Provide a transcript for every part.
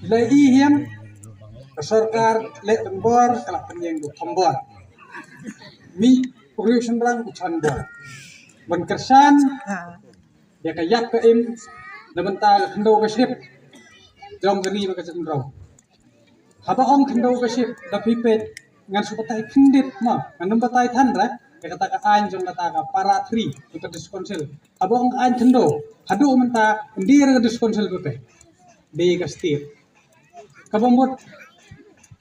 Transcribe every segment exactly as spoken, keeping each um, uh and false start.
Lei i hiam, ka sorkar leh pynbor, ka la pynïeng da u thombor. Mih u riew shynrang u chon bor. Ban kyrshan ïa ka ïap ka im na bynta ka khyndew ka ship jong ka ri bad ka jylla. Haba ong khyndew ka ship, da phi peit, ngan shu batai khyndiat ma, ngan ym batai than re ïa kata ka aiñ jong kata ka para three jong ka District Council. Haba ong aiñ khyndew, haduh mynta ym dei re ka District Council beit, dei ka state. Kaba mut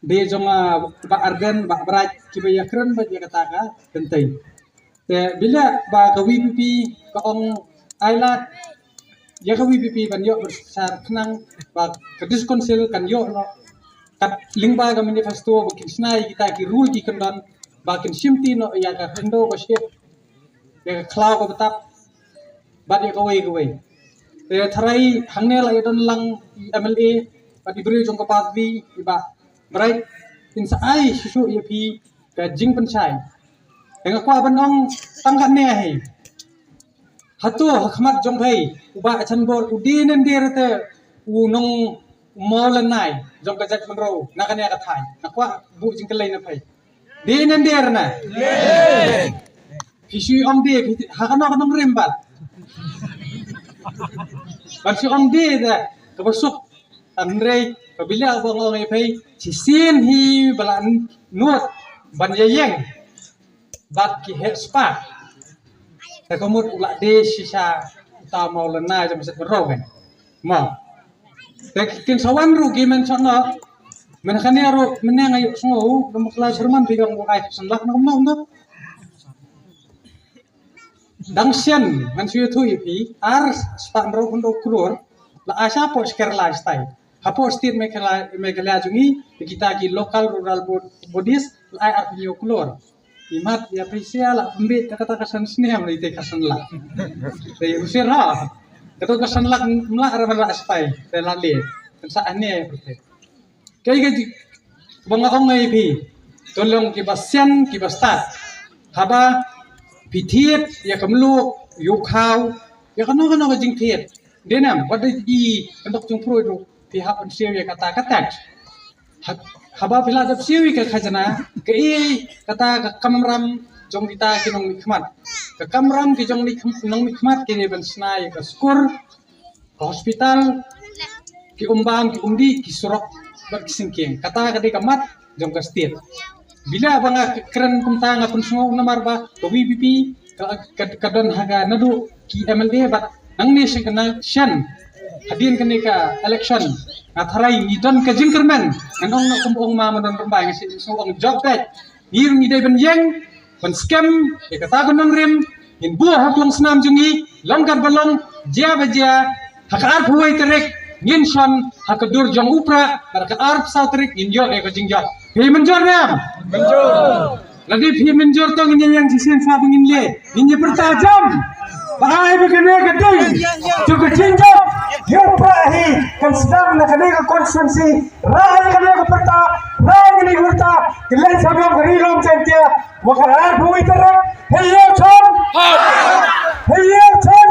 dei jong, ah, Bah Ardent, Bah Bright, kiba ïakren bad ïa kata ka kynthei. Te bileh ba ka VPP ka ong ai lad ïa ka VPP ban ïoh bynshar khnang ba ka District Council kan ïoh noh kat lyngba ka manifesto ba kin shna ïa kita ki rule ki kyndon ba kin shimti noh ïa ka khyndew ka ship, ïa ka khlaw ka btap bad ïa kawei kawei. Te tharai hangne la ïa don lang i MLA bad i briew jong ka party, i Bah Bright, in sa ai shuh shuh ïa phi ka jingpynshai. Te nga kwah ban ong tang katne hi. Hato ha khmat jong phi u Bah Achan Bor u dei ne ym dei re te u nong Mawlynnai jong ka jaitbynriew na kane ka thaiñ? Nga kwah buh jingkylli na phi. Dei ne ym dei re na? Phi shu ong dei, phi ha kano kano rim bad ban shu ong dei da kaba suk. Hynrei ka bileh ba nga ong ïa phi, shisien hi ba la nud ban ïa ïeng bad ki heh spah. Te ka mut u la dei shisha uta Mawlynnai jong ka jaitbynriew kan. Ma. Te kin sa wan ruh ki men shano. Men kane ruh men nga ïohsngew da ma kla Sherman phi ong u ai san lak na kumno kumno. Dang shen ngan shu ïathuh ïa phi, ar spah hynriew hynriew klur la ai sha hapoh Kerala state. Hapoh state Meghalaya, Meghalaya jong ngi, kita ki local rural bod-, bodies la ai arphew hynñiew klur. Imat ïa phi sha la pynbeit kata ka san snem, la ite ka san lak. Te u sir ha. Kata ka san lak mlak ra ban la state, te la le. Kan sa ane. Kaei ka jing, ba nga ong ïa phi, to long kiba sian kiba stad. Haba phi thied ïa ka mluh, ïa u khaw, ïa kano kano ka jingthied. Dei ne em, wat dei i kyndok jingpyrkhat ruh phi hap ban siew ïa kata ka tax. Ha-, haba phi la dep siew ïa ka khajna, kaei kata ka kamram jong kita ki nongmihkhmat. Ka kamram ki jong ki nongmihkhmat ki dei ban shna ïa ka skur, ka hospital, ki umbam, ki umdih, ki surok bad ki syngkien. Kata ka dei ka mat jong ka state. Bileh ba nga kren kumta nga pynsngew namar ba ka VPP ka, ka, ka don ha ka naduh ki MLA bad nangne shen ka na shen hadien kane ka election. Nga tharai ngi don ka jingkyrmen. Ngan ong noh kum ong ma Madan Rymbai, nga shu ong jop bad ngi ruh ngi dei ban ïeng ban skhem ïa kata ka nongrim, ngin buh ha ka long snam jong ngi, long kat ba long, jia ba jia, ha ka arphew wei tarik ngin shon ha ka dur jong u Prah, bad ha ka arphew saw tarik ngin ïoh ïa ka jingjop. Phi mynjur ne em? Mynjur. Lada phi mynjur to ngin ïeng shisien sa ba ngin leh. Ngin ïa pyrta jam. Ba ai ba kane ka dei jong ka jingjop ïa u Prah hi kan sdang na kane ka constituency. Rai kane ka pyrta, rai kane ka pyrta. Ki leh sha ka ri Rom Jaintia. Wa ka rai phu wi tarik. Hei ïa chon. Hei ïa chon.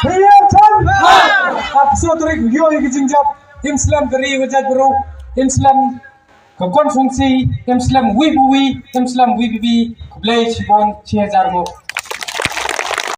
Hei ïa chon. Ap so tarik ïoh ïa ka jingjop. Im slem ka ri wa jait bru. Im slem ka constituency. Im slem wi bu wi. Im slem wi bi bi. Khublei shibun, shi hajar nguh.